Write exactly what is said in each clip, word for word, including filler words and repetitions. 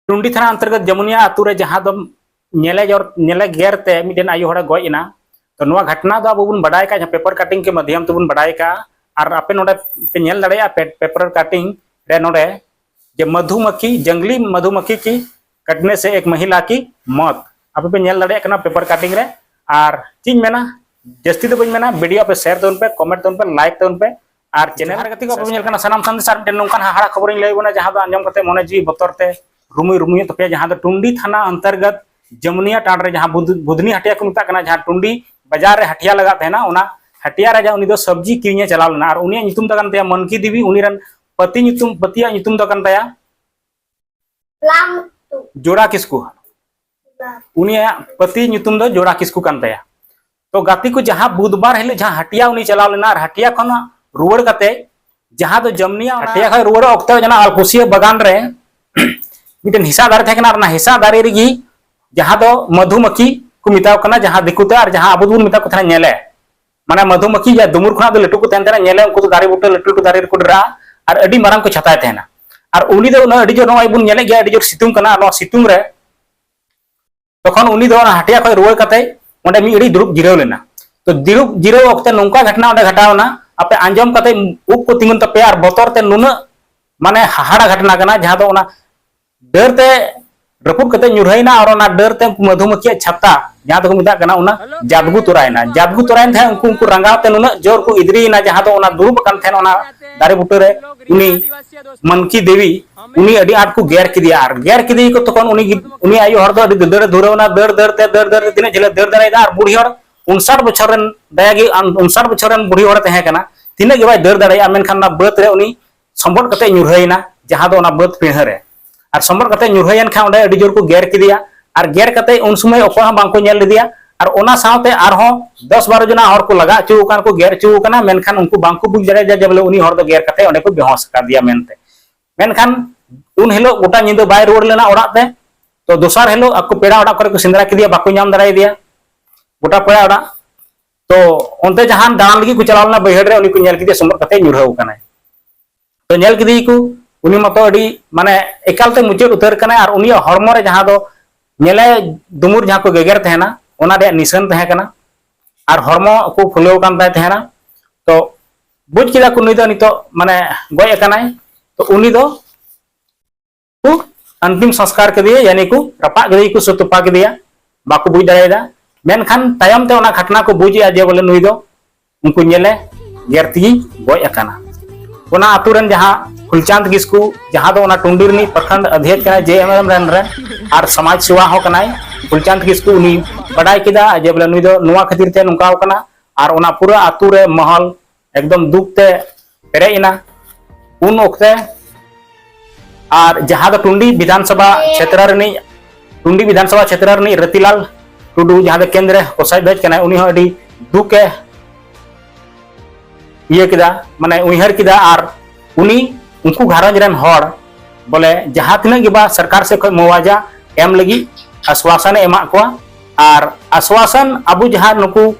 ᱴᱩᱱᱰᱤ ᱛᱷᱟᱱᱟ ᱚᱱᱛᱚᱨᱜᱚᱛ ᱡᱟᱢᱩᱱᱤᱭᱟ ᱟᱛᱳ ᱨᱮ ᱡᱟᱦᱟᱸ ᱫᱚ ᱧᱮᱞᱮ ᱡᱚᱨ ᱧᱮᱞᱮ ᱜᱮᱨ ᱛᱮ ᱢᱤᱫᱴᱮᱱ ᱟᱭᱳ ᱦᱚᱲᱮ ᱜᱚᱡ ᱮᱱᱟ᱾ ᱛᱚ ᱱᱚᱣᱟ ᱜᱷᱚᱴᱱᱟ ᱫᱚ ᱟᱵᱚ ᱵᱚᱱ ᱵᱟᱰᱟᱭ ᱠᱟᱜᱼᱟ, ᱡᱟᱦᱟᱸ ᱯᱮᱯᱟᱨ ᱠᱟᱴᱤᱝ ᱠᱮ ᱢᱟᱫᱷᱭᱚᱢ ᱛᱮᱵᱚᱱ ᱵᱟᱰᱟᱭ ᱠᱟᱜᱼᱟ᱾ ᱟᱨ ᱟᱯᱮ ᱱᱚᱰᱮ ᱯᱮ ᱧᱮᱞ ᱫᱟᱲᱮᱭᱟᱜᱼᱟ ᱯᱮᱯᱟᱨ ᱠᱟᱴᱤᱝ ᱨᱮ ᱱᱚᱰᱮ ᱡᱮ ᱢᱟᱫᱷᱩᱢᱟᱠᱷᱤ, ᱡᱟᱝᱞᱤ ᱢᱟᱫᱷᱩᱢᱟᱠᱷᱤ ᱠᱤ ᱠᱟᱴᱱᱮ ᱥᱮ ᱮᱠ ᱢᱟᱦᱤᱞᱟ ᱠᱤ ᱢᱚᱛ, ᱟᱯᱮ ᱯᱮ ᱧᱮᱞ ᱫᱟᱲᱮᱭᱟᱜ ᱠᱟᱱᱟ ᱯᱮᱯᱟᱨ ᱠᱟᱴᱤᱝ ᱨᱮ᱾ ᱟᱨ ᱪᱮᱫ ᱤᱧ ᱢᱮᱱᱟ, ᱡᱟᱹᱥᱛᱤ ᱫᱚ ᱵᱟᱹᱧ ᱢᱮᱱᱟ, ᱵᱷᱤᱰᱤᱭᱳ ᱟᱯᱮ ᱥᱮᱭᱟᱨ ᱛᱟᱵᱚᱱ ᱯᱮ, ᱠᱚᱢᱮᱱᱴ ᱛᱟᱵᱚᱱ ᱯᱮ, ᱞᱟᱭᱤᱠ ᱛᱟᱵᱚᱱ ᱯᱮ᱾ ᱟᱨ ᱪᱮᱱᱮᱞ ᱨᱮ ᱜᱟᱛᱮ ᱠᱚ ᱟᱯᱮ ᱯᱮ ᱧᱮᱞ ᱠᱟᱱᱟ ᱥᱟᱱᱟᱢ ᱥᱟᱱᱫᱮᱥ ᱟᱨ ᱢᱤᱫᱴᱮᱱ ᱱᱚᱝᱠᱟᱱ ᱦᱟᱦᱟᱲᱟ ᱠᱷᱚᱵᱚᱨᱤᱧ ᱞᱟᱹᱭ ᱟᱵᱚᱱᱟ, ᱡᱟᱦᱟᱸ ᱫᱚ ᱟᱸᱡᱚᱢ ᱠᱟᱛᱮ ᱢᱚᱱᱮ ᱡᱤᱣᱤ ᱵᱚᱛᱚᱨ ᱛᱮ ᱨᱩᱢᱩᱭᱚᱜ ᱛᱟᱯᱮᱭᱟ, ᱡᱟᱦᱟᱸ ᱫᱚ ᱴᱩᱱᱰᱤ ᱛᱷᱟᱱᱟ ᱚᱱᱛᱚᱨᱜᱚᱛ ᱡᱟᱢᱩᱱᱤᱭᱟ ᱴᱟᱸᱰ ᱨᱮ ᱡᱟᱦᱟᱸ ᱵᱩᱫ- ᱵᱩᱫᱽᱱᱤ ᱦᱟᱹᱴᱤᱭᱟ ᱠᱚ ᱢᱮᱛᱟᱜ ᱠᱟᱱᱟ, ᱡᱟᱦᱟᱸ ᱴᱩᱱᱰᱤ ᱵᱟᱡᱟᱨ ᱨᱮ ᱦᱟᱹᱴᱤᱭᱟ ᱞᱟᱜᱟᱜ ᱛᱟᱦᱮᱱᱟ, ᱚᱱᱟ ᱦᱟᱹᱴᱤᱭᱟ ᱨᱮ ᱡᱟᱦᱟᱸ ᱩᱱᱤ ᱫᱚ ᱥᱚᱵᱽᱡᱤ ᱠᱤᱨᱤᱧᱮ ᱪᱟᱞᱟᱣ ᱞᱮᱱᱟ᱾ ᱟᱨ ᱩᱱᱤᱭᱟᱜ ᱧᱩᱛᱩᱢ ᱫᱚ ᱠᱟᱱ ᱛᱟᱭᱟ ᱢᱟᱹᱱᱠᱤ ᱫᱮᱵᱤ, ᱩᱱᱤ ᱨᱮᱱ ᱯᱟᱹᱛᱤ ᱧᱩᱛᱩᱢ, ᱯᱟᱹᱛᱤᱭᱟᱜ ᱧᱩᱛᱩᱢ ᱫᱚ ᱠᱟᱱ ᱛᱟᱭᱟ ᱡᱳᱲᱟ ᱠᱤᱥᱠᱩ᱾ ᱩᱱᱤᱭᱟᱜ ᱯᱟᱹᱛᱤ ᱧᱩᱛᱩᱢ ᱫᱚ ᱡᱳᱲᱟ ᱠᱤᱥᱠᱩ ᱠᱟᱱ ᱛᱟᱭᱟ᱾ ᱛᱚ ᱜᱟᱛᱮ ᱠᱚ, ᱡᱟᱦᱟᱸ ᱵᱩᱫᱷᱵᱟᱨ ᱦᱤᱞᱳᱜ ᱡᱟᱦᱟᱸ ᱦᱟᱹᱴᱤᱭᱟ ᱩᱱᱤ ᱪᱟᱞᱟᱣ ᱞᱮᱱᱟ, ᱟᱨ ᱦᱟᱹᱴᱤᱭᱟ ᱠᱷᱚᱱ ᱨᱩᱣᱟᱹᱲ ᱠᱟᱛᱮ ᱡᱟᱦᱟᱸ ᱫᱚ ᱡᱟᱢᱱᱤᱭᱟ, ᱚᱱᱟ ᱦᱟᱹᱴᱤᱭᱟ ᱠᱷᱚᱱ ᱨᱩᱣᱟᱹᱲ ᱚᱠᱛᱮ ᱚᱱᱟ ᱟᱞᱠᱩᱥᱤᱭᱟᱹ ᱵᱟᱜᱟᱱ ᱨᱮ ᱢᱤᱫᱴᱮᱱ ᱦᱮᱸᱥᱟᱜ ᱫᱟᱨᱮ ᱛᱟᱦᱮᱸ ᱠᱟᱱᱟ, ᱟᱨ ᱚᱱᱟ ᱦᱮᱸᱥᱟᱜ ᱫᱟᱨᱮ ᱨᱮᱜᱮ ᱡᱟᱦᱟᱸ ᱫᱚ ᱢᱟᱫᱷᱩᱢᱟᱠᱷᱤ ᱠᱚ ᱢᱮᱛᱟᱣ ᱠᱟᱱᱟ, ᱡᱟᱦᱟᱸ ᱫᱤᱠᱩ ᱛᱮ, ᱟᱨ ᱡᱟᱦᱟᱸ ᱟᱵᱚ ᱫᱚᱵᱚᱱ ᱢᱮᱛᱟ ᱠᱚ ᱛᱟᱦᱮᱱᱟ ᱧᱮᱞᱮ, ᱢᱟᱱᱮ ᱢᱟᱫᱷᱩᱢᱟᱠᱷᱤ ᱡᱟ ᱫᱩᱢᱩᱨ ᱠᱷᱚᱱᱟᱜ ᱫᱚ ᱞᱟᱹᱴᱩ ᱠᱚ ᱛᱟᱦᱮᱱ ᱛᱟᱦᱮᱱᱟ, ᱧᱮᱞᱮ ᱩᱱᱠᱩ ᱫᱚ ᱫᱟᱨᱮ ᱵᱩᱴᱟᱹ ᱞᱟᱹᱴᱩ ᱞᱟᱹᱴᱩ ᱫᱟᱨᱮ ᱨᱮᱠᱚ ᱰᱮᱨᱟᱜᱼᱟ ᱟᱨ ᱟᱹᱰᱤ ᱢᱟᱨᱟᱝ ᱠᱚ ᱪᱷᱟᱛᱟᱭ ᱛᱟᱦᱮᱱᱟ᱾ ᱟᱨ ᱩᱱᱤ ᱫᱚ ᱩᱱᱟᱹᱜ ᱟᱹᱰᱤ ᱡᱳᱨ, ᱱᱚᱜᱼᱚᱭ ᱵᱚᱱ ᱧᱮᱞᱮᱫ ᱜᱮᱭᱟ, ᱟᱹᱰᱤ ᱡᱳᱨ ᱥᱤᱛᱩᱝ ᱠᱟᱱᱟ, ᱟᱨ ᱱᱚᱣᱟ ᱥᱤᱛᱩᱝ ᱨᱮ ᱛᱚᱠᱷᱚᱱ ᱩᱱᱤ ᱫᱚ ᱚᱱᱟ ᱦᱟᱹᱴᱤᱭᱟ ᱠᱷᱚᱱ ᱨᱩᱣᱟᱹᱲ ᱠᱟᱛᱮ ᱚᱸᱰᱮ ᱢᱤᱫ ᱜᱷᱟᱹᱲᱤᱡ ᱫᱩᱲᱩᱵ ᱡᱤᱨᱟᱹᱣ ᱞᱮᱱᱟ᱾ ᱛᱚ ᱫᱩᱲᱩᱵ ᱡᱤᱨᱟᱹᱣ ᱚᱠᱛᱮ ᱱᱚᱝᱠᱟ ᱜᱷᱚᱴᱱᱟ ᱚᱸᱰᱮ ᱜᱷᱚᱴᱟᱣ ᱮᱱᱟ, ᱟᱯᱮ ᱟᱸᱡᱚᱢ ᱠᱟᱛᱮ ᱩᱵ ᱠᱚ ᱛᱤᱸᱜᱩᱱ ᱛᱟᱯᱮᱭᱟ, ᱟᱨ ᱵᱚᱛᱚᱨ ᱛᱮ ᱱᱩᱱᱟᱹᱜ ᱢᱟᱱᱮ ᱦᱟᱦᱟᱲᱟ ᱜᱷᱚᱴᱱᱟ ᱠᱟᱱᱟ, ᱡᱟᱦᱟᱸ ᱫᱚ ᱚᱱᱟ ᱰᱟᱹᱨ ᱛᱮ ᱨᱟᱹᱯᱩᱫ ᱠᱟᱛᱮ ᱧᱩᱨᱦᱟᱹᱭᱮᱱᱟ, ᱟᱨ ᱚᱱᱟ ᱰᱟᱹᱨ ᱛᱮ ᱩᱱᱠᱩ ᱢᱟᱫᱷᱩᱢᱟᱹᱠᱷᱤᱭᱟᱜ ᱪᱷᱟᱛᱟ, ᱡᱟᱦᱟᱸ ᱫᱚᱠᱚ ᱢᱮᱛᱟᱜ ᱠᱟᱱᱟ, ᱚᱱᱟ ᱡᱟᱫᱜᱩ ᱛᱚᱨᱟᱭᱮᱱᱟ᱾ ᱡᱟᱫᱜᱩ ᱛᱚᱨᱟᱭᱮᱱ ᱛᱟᱦᱮᱸᱫ ᱩᱱᱠᱩ, ᱩᱱᱠᱩ ᱨᱟᱸᱜᱟᱣ ᱛᱮ ᱱᱩᱱᱟᱹᱜ ᱡᱳᱨ ᱠᱚ ᱤᱫᱨᱤᱭᱮᱱᱟ, ᱡᱟᱦᱟᱸ ᱫᱚ ᱚᱱᱟ ᱫᱩᱲᱩᱵ ᱟᱠᱟᱱ ᱛᱟᱦᱮᱸᱫ ᱚᱱᱟ ᱫᱟᱨᱮ ᱵᱩᱴᱟᱹ ᱨᱮ ᱩᱱᱤ ᱢᱟᱱᱠᱤ ᱫᱮᱵᱤ, ᱩᱱᱤ ᱟᱹᱰᱤ ᱟᱸᱴ ᱠᱚ ᱜᱮᱨ ᱠᱮᱫᱮᱭᱟ᱾ ᱟᱨ ᱜᱮᱨ ᱠᱮᱫᱮᱭᱟ ᱠᱚ ᱛᱚᱠᱷᱚᱱ ᱩᱱᱤ ᱜᱤᱫ-, ᱩᱱᱤ ᱟᱭᱳ ᱦᱚᱲ ᱫᱚ ᱟᱹᱰᱤ ᱫᱟᱹᱫᱟᱹᱲ ᱮ ᱫᱷᱩᱨᱟᱹᱣ ᱮᱱᱟ, ᱫᱟᱹᱲ ᱫᱟᱹᱲ ᱛᱮ, ᱫᱟᱹᱲ ᱫᱟᱹᱲ ᱛᱮ ᱛᱤᱱᱟᱹᱜ ᱡᱷᱟᱹᱞᱮ ᱫᱟᱹᱲ ᱫᱟᱲᱮᱭᱟᱫᱟ᱾ ᱟᱨ ᱵᱩᱲᱦᱤ ᱦᱚᱲ ᱩᱱᱥᱟᱴ ᱵᱚᱪᱷᱚᱨ ᱨᱮᱱ, ᱫᱟᱭᱟ ᱜᱮ ᱟᱱ-, ᱩᱱᱥᱟᱴ ᱵᱚᱪᱷᱚᱨ ᱨᱮᱱ ᱵᱩᱲᱦᱤ ᱦᱚᱲᱮ ᱛᱟᱦᱮᱸ ᱠᱟᱱᱟ, ᱛᱤᱱᱟᱹᱜ ᱜᱮ ᱵᱟᱭ ᱫᱟᱹᱲ ᱫᱟᱲᱮᱭᱟᱜᱼᱟ, ᱢᱮᱱᱠᱷᱟᱱ ᱚᱱᱟ ᱵᱟᱹᱫᱽ ᱨᱮ ᱩᱱᱤ ᱥᱚᱢᱵᱚᱫ ᱠᱟᱛᱮ ᱧᱩᱨᱦᱟᱹᱭᱮᱱᱟ, ᱡᱟᱦᱟᱸ ᱫᱚ ᱚᱱᱟ ᱵᱟᱹᱫᱽ ᱯᱤᱲᱦᱟᱹ ᱨᱮ᱾ ᱟᱨ ᱥᱚᱢᱵᱚᱫ ᱠᱟᱛᱮ ᱧᱩᱨᱦᱟᱹᱭᱮᱱ ᱠᱷᱟᱱ ᱚᱸᱰᱮ ᱟᱹᱰᱤ ᱡᱳᱨ ᱠᱚ ᱜᱮᱨ ᱠᱮᱫᱮᱭᱟ, ᱟᱨ ᱜᱮᱨ ᱠᱟᱛᱮ ᱩᱱ ᱥᱚᱢᱚᱭ ᱚᱠᱚᱭ ᱦᱚᱸ ᱵᱟᱝᱠᱚ ᱧᱮᱞ ᱞᱮᱫᱮᱭᱟ᱾ ᱟᱨ ᱚᱱᱟ ᱥᱟᱶᱛᱮ ᱟᱨᱦᱚᱸ ᱫᱚᱥ ᱵᱟᱨᱚ ᱡᱚᱱᱟ ᱦᱚᱲ ᱠᱚ ᱞᱟᱜᱟ ᱦᱚᱪᱚ ᱟᱠᱟᱱᱟ, ᱠᱚ ᱜᱮᱨ ᱦᱚᱪᱚ ᱟᱠᱟᱱᱟ, ᱢᱮᱱᱠᱷᱟᱱ ᱩᱱᱠᱩ ᱵᱟᱝᱠᱚ ᱵᱩᱡᱽ ᱫᱟᱲᱮᱭᱟᱫᱟ ᱡᱮ ᱵᱚᱞᱮ ᱩᱱᱤ ᱦᱚᱲ ᱫᱚ ᱜᱮᱨ ᱠᱟᱛᱮ ᱚᱸᱰᱮ ᱠᱚ ᱵᱮᱦᱚᱸᱥ ᱟᱠᱟᱫᱮᱭᱟ ᱢᱮᱱᱛᱮ᱾ ᱢᱮᱱᱠᱷᱟᱱ ᱩᱱ ᱦᱤᱞᱳᱜ ᱜᱚᱴᱟ ᱧᱤᱫᱟᱹ ᱵᱟᱭ ᱨᱩᱣᱟᱹᱲ ᱞᱮᱱᱟ ᱚᱲᱟᱜ ᱛᱮ᱾ ᱛᱚ ᱫᱚᱥᱟᱨ ᱦᱤᱞᱳᱜ ᱟᱠᱚ ᱯᱮᱲᱟ ᱚᱲᱟᱜ ᱠᱚᱨᱮ ᱠᱚ ᱥᱮᱸᱫᱽᱨᱟ ᱠᱮᱫᱮᱭᱟ, ᱵᱟᱠᱚ ᱧᱟᱢ ᱫᱟᱲᱮᱭᱟᱫᱮᱭᱟ ᱜᱚᱴᱟ ᱯᱮᱲᱟ ᱚᱲᱟᱜ᱾ ᱛᱚ ᱚᱱᱛᱮ ᱡᱟᱦᱟᱱ ᱫᱟᱬᱟᱱ ᱞᱟᱹᱜᱤᱫ ᱠᱚ ᱪᱟᱞᱟᱣ ᱞᱮᱱᱟ ᱵᱟᱹᱭᱦᱟᱹᱲ ᱨᱮ, ᱩᱱᱤ ᱠᱚ ᱧᱮᱞ ᱠᱮᱫᱮᱭᱟ ᱥᱚᱢᱵᱚᱫ ᱠᱟᱛᱮ ᱧᱩᱨᱦᱟᱹᱣ ᱟᱠᱟᱱᱟᱭ᱾ ᱛᱚ ᱧᱮᱞ ᱠᱮᱫᱮᱭᱟᱠᱚ, ᱩᱱᱤ ᱢᱟᱛᱚ ᱟᱹᱰᱤ ᱢᱟᱱᱮ ᱮᱠᱟᱞᱛᱮ ᱢᱩᱪᱟᱹᱫ ᱩᱛᱟᱹᱨ ᱠᱟᱱᱟᱭ, ᱟᱨ ᱩᱱᱤᱭᱟᱜ ᱦᱚᱲᱢᱚ ᱨᱮ ᱡᱟᱦᱟᱸ ᱫᱚ ᱧᱮᱞᱮ ᱫᱩᱢᱩᱨ ᱡᱟᱦᱟᱸ ᱠᱚ ᱜᱮᱜᱮᱨ ᱛᱟᱦᱮᱱᱟ, ᱚᱱᱟ ᱨᱮᱭᱟᱜ ᱱᱤᱥᱟᱹᱱ ᱛᱟᱦᱮᱸ ᱠᱟᱱᱟ, ᱟᱨ ᱦᱚᱲᱢᱚ ᱠᱚ ᱯᱷᱩᱞᱟᱹᱣ ᱟᱠᱟᱱ ᱛᱟᱭ ᱛᱟᱦᱮᱱᱟ᱾ ᱛᱚ ᱵᱩᱡᱽ ᱠᱮᱫᱟ ᱠᱚ ᱱᱩᱭ ᱫᱚ ᱱᱤᱛᱚᱜ ᱢᱟᱱᱮ ᱜᱚᱡ ᱟᱠᱟᱱᱟᱭ᱾ ᱛᱚ ᱩᱱᱤ ᱫᱚ ᱠᱚ ᱟᱱᱛᱤᱢ ᱥᱚᱝᱥᱠᱟᱨ ᱠᱮᱫᱮᱭᱟ, ᱭᱟᱱᱤ ᱠᱚ ᱨᱟᱯᱟᱜ ᱠᱮᱫᱮᱭᱟ, ᱠᱚ ᱥᱮ ᱛᱚᱯᱟ ᱠᱮᱫᱮᱭᱟ, ᱵᱟᱠᱚ ᱵᱩᱡᱽ ᱫᱟᱲᱮᱭᱟᱫᱟ᱾ ᱢᱮᱱᱠᱷᱟᱱ ᱛᱟᱭᱚᱢ ᱛᱮ ᱚᱱᱟ ᱜᱷᱚᱴᱱᱟ ᱠᱚ ᱵᱩᱡᱽ ᱮᱫᱟ ᱡᱮ ᱵᱚᱞᱮ ᱱᱩᱭ ᱫᱚ ᱩᱱᱠᱩ ᱧᱮᱞᱮ ᱜᱮᱨ ᱛᱮᱜᱮ ᱜᱚᱡ ᱟᱠᱟᱱᱟ᱾ ᱚᱱᱟ ᱟᱛᱳ ᱨᱮᱱ ᱡᱟᱦᱟᱸ ᱯᱷᱩᱞᱪᱟᱸᱫᱽ ᱠᱤᱥᱠᱩ, ᱡᱟᱦᱟᱸ ᱫᱚ ᱚᱱᱟ ᱴᱩᱸᱰᱤ ᱨᱤᱱᱤᱡ ᱯᱨᱚᱠᱷᱚᱸᱰ ᱚᱫᱷᱭᱚᱠᱷ ᱠᱟᱱᱟᱭ, ᱡᱮ ᱮᱢ ᱮᱢ ᱨᱮᱱ, ᱨᱮᱱ ᱟᱨ ᱥᱚᱢᱟᱡᱽ ᱥᱮᱵᱟ ᱦᱚᱸ ᱠᱟᱱᱟᱭ, ᱯᱷᱩᱞᱪᱟᱸᱫᱽ ᱠᱤᱥᱠᱩ, ᱩᱱᱤ ᱵᱟᱰᱟᱭ ᱠᱮᱫᱟ ᱡᱮ ᱵᱚᱞᱮ ᱱᱩᱭ ᱫᱚ ᱱᱚᱣᱟ ᱠᱷᱟᱹᱛᱤᱨ ᱛᱮ ᱱᱚᱝᱠᱟ ᱟᱠᱟᱱᱟ, ᱟᱨ ᱚᱱᱟ ᱯᱩᱨᱟᱹ ᱟᱛᱳ ᱨᱮ ᱢᱚᱦᱚᱞ ᱮᱠᱫᱚᱢ ᱫᱩᱠ ᱛᱮ ᱯᱮᱨᱮᱡ ᱮᱱᱟ᱾ ᱩᱱ ᱚᱠᱛᱮ ᱟᱨ ᱡᱟᱦᱟᱸ ᱫᱚ ᱴᱩᱸᱰᱤ ᱵᱤᱫᱷᱟᱱ ᱥᱚᱵᱷᱟ ᱪᱷᱮᱛᱨᱚ ᱨᱤᱱᱤᱡ, ᱴᱩᱸᱰᱤ ᱵᱤᱫᱷᱟᱱ ᱥᱚᱵᱷᱟ ᱪᱷᱮᱛᱨᱚ ᱨᱤᱱᱤᱡ ᱨᱟᱹᱛᱤᱞᱟᱞ ᱴᱩᱰᱩ, ᱡᱟᱦᱟᱸ ᱫᱚ ᱠᱮᱱᱫᱨᱚ ᱠᱚᱥᱟᱭ ᱫᱷᱚᱡᱽ ᱠᱟᱱᱟᱭ, ᱩᱱᱤ ᱦᱚᱸ ᱟᱹᱰᱤ ᱫᱩᱠ ᱮ ᱤᱭᱟᱹ ᱠᱮᱫᱟ, ᱢᱟᱱᱮ ᱩᱭᱦᱟᱹᱨ ᱠᱮᱫᱟ᱾ ᱟᱨ ᱩᱱᱤ ᱩᱱᱠᱩ ᱜᱷᱟᱨᱚᱸᱡᱽ ᱨᱮᱱ ᱦᱚᱲ ᱵᱚᱞᱮ ᱡᱟᱦᱟᱸ ᱛᱤᱱᱟᱹᱜ ᱜᱮ ᱵᱟ ᱥᱚᱨᱠᱟᱨ ᱥᱮᱫ ᱠᱷᱚᱱ ᱢᱩᱣᱟᱡᱟ ᱮᱢ ᱞᱟᱹᱜᱤᱫ ᱟᱥᱣᱟᱥᱚᱱ ᱮ ᱮᱢᱟᱜ ᱠᱚᱣᱟ᱾ ᱟᱨ ᱟᱥᱣᱟᱥᱚᱱ ᱟᱵᱚ ᱡᱟᱦᱟᱸ ᱱᱩᱠᱩ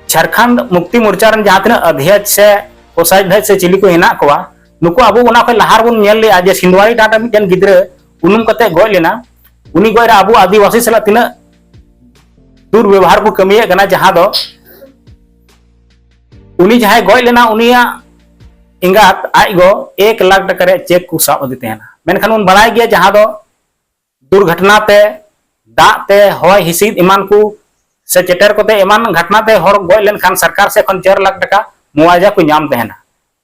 ᱡᱷᱟᱲᱠᱷᱚᱸᱰ ᱢᱩᱠᱛᱤ ᱢᱳᱨᱪᱟ ᱨᱮᱱ ᱡᱟᱦᱟᱸ ᱛᱤᱱᱟᱹᱜ ᱚᱫᱷᱭᱚᱠᱷ ᱥᱮ ᱠᱚᱥᱟᱭ ᱫᱷᱚᱡᱽ ᱥᱮ ᱪᱤᱞᱤ ᱠᱚ ᱦᱮᱱᱟᱜ ᱠᱚᱣᱟ, ᱱᱩᱠᱩ ᱟᱵᱚ ᱚᱱᱟ ᱠᱷᱚᱱ ᱞᱟᱦᱟ ᱨᱮᱵᱚᱱ ᱧᱮᱞ ᱞᱮᱜᱼᱟ ᱡᱮ ᱥᱤᱱᱫᱷᱣᱟᱲᱤ ᱴᱟᱴᱟ ᱢᱤᱫᱴᱮᱱ ᱜᱤᱫᱽᱨᱟᱹ ᱩᱱᱩᱢ ᱠᱟᱛᱮ ᱜᱚᱡ ᱞᱮᱱᱟ᱾ ᱩᱱᱤ ᱜᱚᱡ ᱨᱮ ᱟᱵᱚ ᱟᱹᱫᱤᱵᱟᱹᱥᱤ ᱥᱟᱞᱟᱜ ᱛᱤᱱᱟᱹᱜ ᱫᱩᱨᱵᱮᱵᱚᱦᱟᱨ ᱠᱚ ᱠᱟᱹᱢᱤᱭᱮᱫ ᱠᱟᱱᱟ, ᱡᱟᱦᱟᱸ ᱫᱚ ᱩᱱᱤ ᱡᱟᱦᱟᱸᱭ ᱜᱚᱡ ᱞᱮᱱᱟ, ᱩᱱᱤᱭᱟᱜ ᱮᱸᱜᱟᱛ ᱟᱡ ᱜᱚ ᱮᱠ ᱞᱟᱠᱷ ᱴᱟᱠᱟ ᱨᱮᱭᱟᱜ ᱪᱮᱠ ᱠᱚ ᱥᱟᱵ ᱟᱫᱮ ᱛᱟᱦᱮᱱᱟ᱾ ᱢᱮᱱᱠᱷᱟᱱ ᱵᱚᱱ ᱵᱟᱲᱟᱭ ᱜᱮᱭᱟ, ᱡᱟᱦᱟᱸ ᱫᱚ ᱫᱩᱨᱜᱷᱚᱴᱚᱱᱟ ᱛᱮ, ᱫᱟᱜ ᱛᱮ, ᱦᱚᱭ ᱦᱤᱸᱥᱤᱫ ᱮᱢᱟᱱ ᱠᱚ ᱥᱮ ᱪᱮᱴᱮᱨ ᱠᱚᱛᱮ ᱮᱢᱟᱱ ᱜᱷᱚᱴᱚᱱᱟ ᱛᱮ ᱦᱚᱲ ᱜᱚᱡ ᱞᱮᱱᱠᱷᱟᱱ ᱥᱚᱨᱠᱟᱨ ᱥᱮᱫ ᱠᱷᱚᱱ ᱪᱟᱨ ᱞᱟᱠᱷ ᱴᱟᱠᱟ ᱢᱩᱣᱟᱡᱟ ᱠᱚ ᱧᱟᱢ ᱛᱟᱦᱮᱱᱟ᱾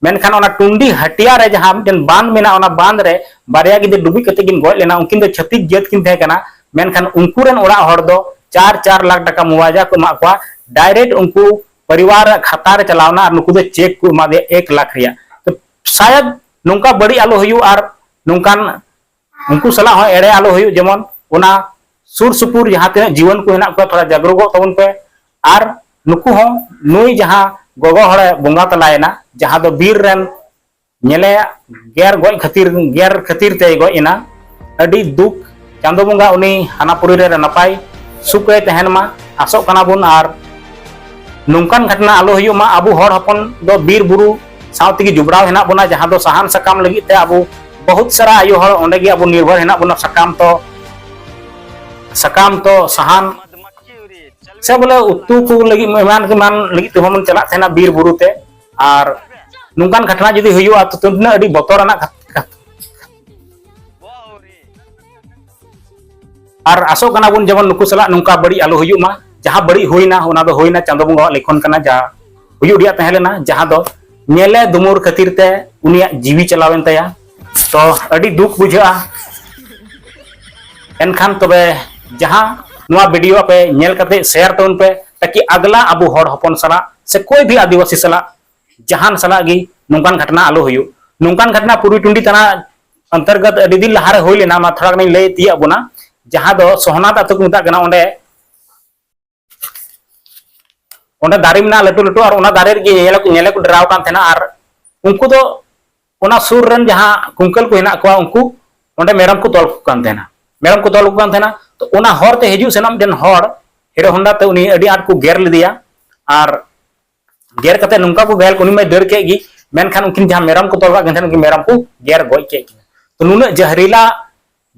ᱢᱮᱱᱠᱷᱟᱱ ᱚᱱᱟ ᱴᱩᱱᱰᱤ ᱦᱟᱹᱴᱤᱭᱟ ᱨᱮ ᱡᱟᱦᱟᱸ ᱢᱤᱫᱴᱮᱱ ᱵᱟᱸᱫᱷ ᱢᱮᱱᱟᱜᱼᱟ, ᱚᱱᱟ ᱵᱟᱸᱫᱷ ᱨᱮ ᱵᱟᱨᱭᱟ ᱜᱤᱫᱽᱨᱟᱹ ᱰᱩᱵᱩᱡ ᱠᱟᱛᱮ ᱠᱤᱱ ᱜᱚᱡ ᱞᱮᱱᱟ, ᱩᱱᱠᱤᱱ ᱫᱚ ᱪᱷᱟᱹᱛᱤᱠ ᱡᱟᱹᱛ ᱠᱤᱱ ᱛᱟᱦᱮᱸ ᱠᱟᱱᱟ᱾ ᱢᱮᱱᱠᱷᱟᱱ ᱩᱱᱠᱩ ᱨᱮᱱ ᱚᱲᱟᱜ ᱦᱚᱲ ᱫᱚ ᱪᱟᱨ ᱪᱟᱨ ᱞᱟᱠᱷ ᱴᱟᱠᱟ ᱢᱩᱣᱟᱡᱟ ᱠᱚ ᱮᱢᱟᱜ ᱠᱚᱣᱟ, ᱰᱟᱭᱨᱮᱠᱴ ᱩᱱᱠᱩ ᱯᱚᱨᱤᱵᱟᱨ ᱨᱮᱭᱟᱜ ᱠᱷᱟᱛᱟ ᱨᱮ ᱪᱟᱞᱟᱣ ᱮᱱᱟ ᱟᱨ ᱱᱩᱠᱩ ᱫᱚ ᱪᱮᱠ ᱠᱚ ᱮᱢᱟ ᱫᱮᱭᱟ ᱮᱠ ᱞᱟᱠᱷ ᱨᱮᱭᱟᱜ᱾ ᱛᱚ ᱥᱟᱭᱟᱫ ᱱᱚᱝᱠᱟ ᱵᱟᱹᱲᱤᱡ ᱟᱞᱚ ᱦᱩᱭᱩᱜ ᱟᱨ ᱱᱚᱝᱠᱟᱱ ᱩᱱᱠᱩ ᱥᱟᱞᱟᱜ ᱦᱚᱸ ᱮᱲᱮ ᱟᱞᱚ ᱦᱩᱭᱩᱜ, ᱡᱮᱢᱚᱱ ᱚᱱᱟ ᱥᱩᱨ ᱥᱩᱯᱩᱨ ᱡᱟᱦᱟᱸ ᱛᱤᱱᱟᱹᱜ ᱡᱤᱣᱟᱹᱱ ᱠᱚ ᱦᱮᱱᱟᱜ ᱠᱚᱣᱟ, ᱛᱷᱚᱲᱟ ᱡᱟᱜᱽᱨᱚᱜᱚᱜ ᱛᱟᱵᱚᱱ ᱯᱮ᱾ ᱟᱨ ᱱᱩᱠᱩ ᱦᱚᱸ ᱱᱩᱭ ᱡᱟᱦᱟᱸ ᱜᱚᱜᱚ ᱦᱚᱲᱮ ᱵᱚᱸᱜᱟ ᱛᱟᱞᱟᱭᱮᱱᱟ, ᱡᱟᱦᱟᱸ ᱫᱚ ᱵᱤᱨ ᱨᱮᱱ ᱧᱮᱞᱮ ᱜᱮᱨ ᱜᱚᱡ ᱠᱷᱟᱹᱛᱤᱨ, ᱜᱮᱨ ᱠᱷᱟᱹᱛᱤᱨ ᱛᱮᱭ ᱜᱚᱡ ᱮᱱᱟ, ᱟᱹᱰᱤ ᱫᱩᱠ᱾ ᱪᱟᱸᱫᱳ ᱵᱚᱸᱜᱟ ᱩᱱᱤ ᱦᱟᱱᱟ ᱯᱩᱨᱤ ᱨᱮ ᱱᱟᱯᱟᱭ ᱥᱩᱠ ᱨᱮᱭ ᱛᱟᱦᱮᱱ ᱢᱟ, ᱟᱥᱚᱜ ᱠᱟᱱᱟ ᱵᱚᱱ᱾ ᱟᱨ ᱱᱚᱝᱠᱟᱱ ᱜᱷᱚᱴᱚᱱᱟ ᱟᱞᱚ ᱦᱩᱭᱩᱜ ᱢᱟ᱾ ᱟᱵᱚ ᱦᱚᱲ ᱦᱚᱯᱚᱱ ᱫᱚ ᱵᱤᱨ ᱵᱩᱨᱩ ᱥᱟᱶ ᱛᱮᱜᱮ ᱡᱚᱯᱲᱟᱣ ᱦᱮᱱᱟᱜ ᱵᱚᱱᱟ, ᱡᱟᱦᱟᱸ ᱫᱚ ᱥᱟᱦᱟᱱ ᱥᱟᱠᱟᱢ ᱞᱟᱹᱜᱤᱫ ᱛᱮ ᱟᱵᱚ ᱵᱚᱦᱩᱛ ᱥᱟᱨᱟ ᱟᱭᱳ ᱦᱚᱲ ᱚᱸᱰᱮ ᱜᱮ ᱟᱵᱚ ᱱᱤᱨᱵᱷᱚᱨ ᱦᱮᱱᱟᱜ ᱵᱚᱱᱟ, ᱥᱟᱠᱟᱢ ᱛᱚ, ᱥᱟᱠᱟᱢ ᱛᱚ ᱥᱟᱦᱟᱱ ᱥᱮ ᱵᱚᱞᱮ ᱩᱛᱩ ᱠᱚ ᱞᱟᱹᱜᱤᱫ, ᱮᱢᱟᱱ ᱮᱢᱟᱱ ᱞᱟᱹᱜᱤᱫ ᱛᱮᱦᱚᱸ ᱵᱚᱱ ᱪᱟᱞᱟᱜ ᱛᱟᱦᱮᱱᱟ ᱵᱤᱨ ᱵᱩᱨᱩ ᱛᱮ᱾ ᱟᱨ ᱱᱚᱝᱠᱟᱱ ᱜᱷᱚᱴᱱᱟ ᱡᱩᱫᱤ ᱦᱩᱭᱩᱜᱼᱟ, ᱛᱚ ᱛᱤᱱᱟᱹᱜ ᱟᱹᱰᱤ ᱵᱚᱛᱚᱨᱟᱱᱟᱜ ᱠᱟᱛᱷᱟ᱾ ᱟᱨ ᱟᱥᱚᱜ ᱠᱟᱱᱟ ᱵᱚᱱ ᱡᱮᱢᱚᱱ ᱱᱩᱠᱩ ᱥᱟᱞᱟᱜ ᱱᱚᱝᱠᱟ ᱵᱟᱹᱲᱤᱡ ᱟᱞᱚ ᱦᱩᱭᱩᱜ ᱢᱟ᱾ ᱡᱟᱦᱟᱸ ᱵᱟᱹᱲᱤᱡ ᱦᱩᱭᱱᱟ, ᱚᱱᱟ ᱫᱚ ᱦᱩᱭᱱᱟ, ᱪᱟᱸᱫᱚ ᱵᱚᱸᱜᱟᱣᱟᱜ ᱞᱮᱠᱷᱚᱱ ᱠᱟᱱᱟ, ᱡᱟ ᱦᱩᱭᱩᱜ ᱨᱮᱭᱟᱜ ᱛᱟᱦᱮᱸ ᱞᱮᱱᱟ, ᱡᱟᱦᱟᱸ ᱫᱚ ᱧᱮᱞᱮ ᱫᱩᱢᱩᱨ ᱠᱷᱟᱹᱛᱤᱨ ᱛᱮ ᱩᱱᱤᱭᱟᱜ ᱡᱤᱣᱤ ᱪᱟᱞᱟᱣᱮᱱ ᱛᱟᱭᱟ᱾ ᱛᱚ ᱟᱹᱰᱤ ᱫᱩᱠ ᱵᱩᱡᱷᱟᱹᱜᱼᱟ᱾ ᱮᱱᱠᱷᱟᱱ ᱛᱚᱵᱮ ᱡᱟᱦᱟᱸ ᱱᱚᱣᱟ ᱵᱷᱤᱰᱤᱭᱳ ᱟᱯᱮ ᱧᱮᱞ ᱠᱟᱛᱮ ᱥᱮᱭᱟᱨ ᱛᱟᱵᱚᱱ ᱯᱮ, ᱛᱟᱠᱤ ᱟᱜᱽᱞᱟ ᱟᱵᱚ ᱦᱚᱲ ᱦᱚᱯᱚᱱ ᱥᱟᱞᱟᱜ ᱥᱮ ᱠᱳᱭ ᱵᱷᱤ ᱟᱹᱫᱤᱵᱟᱹᱥᱤ ᱥᱟᱞᱟᱜ ᱡᱟᱦᱟᱱ ᱥᱟᱞᱟᱜ ᱜᱮ ᱱᱚᱝᱠᱟᱱ ᱜᱷᱚᱴᱱᱟ ᱟᱞᱚ ᱦᱩᱭᱩᱜ᱾ ᱱᱚᱝᱠᱟᱱ ᱜᱷᱚᱴᱱᱟ ᱯᱩᱨᱵᱤ ᱴᱩᱸᱰᱤ ᱛᱷᱟᱱᱟ ᱚᱱᱛᱚᱨᱜᱚᱛ ᱟᱹᱰᱤ ᱫᱤᱱ ᱞᱟᱦᱟᱨᱮ ᱦᱩᱭ ᱞᱮᱱᱟ, ᱢᱟ ᱛᱷᱚᱲᱟ ᱜᱟᱱᱤᱧ ᱞᱟᱹᱭ ᱛᱤᱭᱟᱹᱜ ᱵᱚᱱᱟ᱾ ᱡᱟᱦᱟᱸ ᱫᱚ ᱥᱚᱦᱱᱟᱛ ᱟᱹᱛᱩ ᱠᱚ ᱢᱮᱛᱟᱜ ᱠᱟᱱᱟ, ᱚᱸᱰᱮ ᱚᱸᱰᱮ ᱫᱟᱨᱮ ᱢᱮᱱᱟᱜᱼᱟ ᱞᱟᱹᱴᱩ ᱞᱟᱹᱴᱩ, ᱟᱨ ᱚᱱᱟ ᱫᱟᱨᱮ ᱨᱮᱜᱮ ᱧᱮᱞᱮ ᱠᱚ, ᱧᱮᱞᱮ ᱠᱚ ᱰᱮᱨᱟᱣ ᱠᱟᱱ ᱛᱟᱦᱮᱱᱟ᱾ ᱟᱨ ᱩᱱᱠᱩ ᱫᱚ ᱚᱱᱟ ᱥᱩᱨ ᱨᱮᱱ ᱡᱟᱦᱟᱸ ᱠᱩᱝᱠᱟᱹᱞ ᱠᱚ ᱦᱮᱱᱟᱜ ᱠᱚᱣᱟ, ᱩᱱᱠᱩ ᱚᱸᱰᱮ ᱢᱮᱨᱚᱢ ᱠᱚ ᱛᱚᱞ ᱠᱚ ᱠᱟᱱ ᱛᱟᱦᱮᱱᱟ, ᱢᱮᱨᱚᱢ ᱠᱚ ᱛᱚᱞ ᱠᱚ ᱠᱟᱱ ᱛᱟᱦᱮᱱᱟ᱾ ᱛᱚ ᱚᱱᱟ ᱦᱚᱨ ᱛᱮ ᱦᱤᱡᱩᱜ ᱥᱮᱱᱚᱜ ᱢᱤᱫᱴᱮᱱ ᱦᱚᱲ ᱦᱤᱨᱳ ᱦᱚᱱᱰᱟ ᱛᱮ ᱩᱱᱤ ᱟᱹᱰᱤ ᱟᱸᱴ ᱠᱚ ᱜᱮᱨ ᱞᱮᱫᱮᱭᱟ᱾ ᱟᱨ ᱜᱮᱨ ᱠᱟᱛᱮ ᱱᱚᱝᱠᱟ ᱠᱚ ᱜᱷᱟᱭᱮᱞ, ᱩᱱᱤ ᱢᱟᱭ ᱫᱟᱹᱲ ᱠᱮᱫ ᱜᱮ, ᱢᱮᱱᱠᱷᱟᱱ ᱩᱱᱠᱤᱱ ᱡᱟᱦᱟᱸ ᱢᱮᱨᱚᱢ ᱠᱚ ᱛᱚᱞ ᱠᱟᱜ ᱠᱤᱱ ᱛᱟᱦᱮᱱᱟ, ᱩᱱᱠᱤᱱ ᱢᱮᱨᱚᱢ ᱠᱚ ᱜᱮᱨ ᱜᱚᱡ ᱠᱮᱫ ᱠᱤᱱᱟ᱾ ᱛᱚ ᱱᱩᱱᱟᱹᱜ ᱡᱟᱦᱨᱤᱞᱟ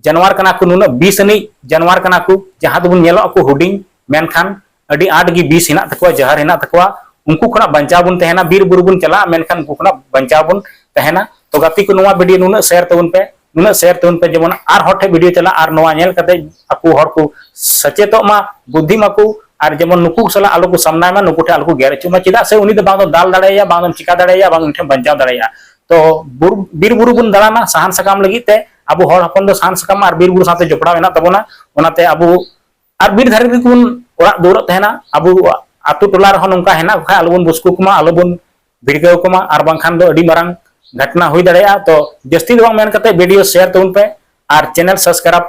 ᱡᱟᱱᱣᱟᱨ ᱠᱟᱱᱟ ᱠᱚ, ᱱᱩᱱᱟᱹᱜ ᱵᱤᱥ ᱟᱹᱱᱤᱡ ᱡᱟᱱᱣᱟᱨ ᱠᱟᱱᱟ ᱠᱚ, ᱡᱟᱦᱟᱸ ᱫᱚᱵᱚᱱ ᱧᱮᱞᱚᱜ ᱟᱠᱚ ᱦᱩᱰᱤᱧ, ᱢᱮᱱᱠᱷᱟᱱ ᱟᱹᱰᱤ ᱟᱸᱴ ᱜᱮ ᱵᱤᱥ ᱦᱮᱱᱟᱜ ᱛᱟᱠᱚᱣᱟ, ᱡᱟᱦᱟᱨ ᱦᱮᱱᱟᱜ ᱛᱟᱠᱚᱣᱟ᱾ ᱩᱱᱠᱩ ᱠᱷᱚᱱᱟᱜ ᱵᱟᱧᱪᱟᱣ ᱵᱚᱱ ᱛᱟᱦᱮᱱᱟ, ᱵᱤᱨ ᱵᱩᱨᱩ ᱵᱚᱱ ᱪᱟᱞᱟᱜᱼᱟ, ᱢᱮᱱᱠᱷᱟᱱ ᱩᱱᱠᱩ ᱠᱷᱚᱱᱟᱜ ᱵᱟᱧᱪᱟᱣ ᱵᱚᱱ ᱛᱟᱦᱮᱱᱟ᱾ ᱛᱚ ᱜᱟᱛᱮ ᱠᱚ, ᱱᱚᱣᱟ ᱵᱷᱤᱰᱤᱭᱳ ᱱᱩᱱᱟᱹᱜ ᱥᱮᱭᱟᱨ ᱛᱟᱵᱚᱱ ᱯᱮ, ᱱᱩᱱᱟᱹᱜ ᱥᱮᱭᱟᱨ ᱛᱟᱵᱚᱱ ᱯᱮ, ᱡᱮᱢᱚᱱ ᱟᱨ ᱦᱚᱲ ᱴᱷᱮᱱ ᱵᱷᱤᱰᱤᱭᱳ ᱪᱟᱞᱟᱜ ᱟᱨ ᱱᱚᱣᱟ ᱧᱮᱞ ᱠᱟᱛᱮ ᱟᱠᱚ ᱦᱚᱲ ᱠᱚ ᱥᱮᱪᱮᱫᱚᱜ ᱢᱟ, ᱵᱩᱫᱽᱫᱷᱤ ᱢᱟᱠᱚ, ᱟᱨ ᱡᱮᱢᱚᱱ ᱱᱩᱠᱩ ᱥᱟᱞᱟᱜ ᱟᱞᱚ ᱠᱚ ᱥᱟᱢᱱᱟᱭ ᱢᱟ, ᱱᱩᱠᱩ ᱴᱷᱮᱱ ᱟᱞᱚ ᱠᱚ ᱜᱮᱨ ᱦᱚᱪᱚᱜ ᱢᱟ᱾ ᱪᱮᱫᱟᱜ ᱥᱮ ᱩᱱᱤ ᱫᱚ ᱵᱟᱝ ᱫᱚᱢ ᱫᱟᱞ ᱫᱟᱲᱮᱭᱟᱭᱟ, ᱵᱟᱝ ᱫᱚᱢ ᱪᱤᱠᱟ ᱫᱟᱲᱮᱭᱟᱭᱟ, ᱵᱟᱝ ᱩᱱᱤ ᱴᱷᱮᱱ ᱵᱟᱧᱪᱟᱣ ᱫᱟᱲᱮᱭᱟᱜᱼᱟ᱾ ᱛᱚ ᱵᱩᱨ-, ᱵᱤᱨ ᱵᱩᱨᱩ ᱵᱚᱱ ᱫᱟᱬᱟᱱᱟ ᱥᱟᱦᱟᱱ ᱥᱟᱠᱟᱢ ᱞᱟᱹᱜᱤᱫ ᱛᱮ, ᱟᱵᱚ ᱦᱚᱲ ᱦᱚᱯᱚᱱ ᱫᱚ ᱥᱟᱦᱟᱱ ᱥᱟᱠᱟᱢ ᱟᱨ ᱵᱤᱨ ᱵᱩᱨᱩ ᱥᱟᱶᱛᱮ ᱡᱚᱯᱲᱟᱣ ᱦᱮᱱᱟᱜ ᱛᱟᱵᱚᱱᱟ᱾ ᱚᱱᱟᱛᱮ ᱟᱵᱚ ᱟᱨ ᱵᱤᱨ ᱫᱷᱟᱨᱮ ᱨᱮᱜᱮ ᱵᱚᱱ ᱚᱲᱟᱜ ᱫᱩᱣᱟᱹᱨᱚᱜ ᱛᱟᱦᱮᱱᱟ᱾ ᱟᱵᱚ ᱟᱛᱳ ᱴᱚᱞᱟ ᱨᱮᱦᱚᱸ ᱱᱚᱝᱠᱟ ᱦᱮᱱᱟᱜ ᱠᱚ ᱠᱷᱟᱱ ᱟᱞᱚᱵᱚᱱ ᱵᱩᱥᱠᱩ ᱠᱚᱢᱟ, ᱟᱞᱚᱵᱚᱱ ᱵᱷᱤᱲᱠᱟᱹᱣ ᱠᱚᱢᱟ, ᱟᱨ ᱵᱟᱝᱠᱷᱟᱱ ᱫᱚ ᱟᱹᱰᱤ ᱢᱟᱨᱟᱝ ᱜᱷᱚᱴᱱᱟ ᱦᱩᱭ ᱫᱟᱲᱮᱭᱟᱜᱼᱟ᱾ ᱛᱚ ᱡᱟᱹᱥᱛᱤ ᱫᱚ ᱵᱟᱝ ᱢᱮᱱ ᱠᱟᱛᱮ ᱵᱷᱤᱰᱤᱭᱳ ᱥᱮᱭᱟᱨ ᱛᱟᱵᱚᱱ ᱯᱮ ᱟᱨ ᱪᱮᱱᱮᱞ ᱥᱟᱵᱥᱠᱨᱟᱭᱤᱵ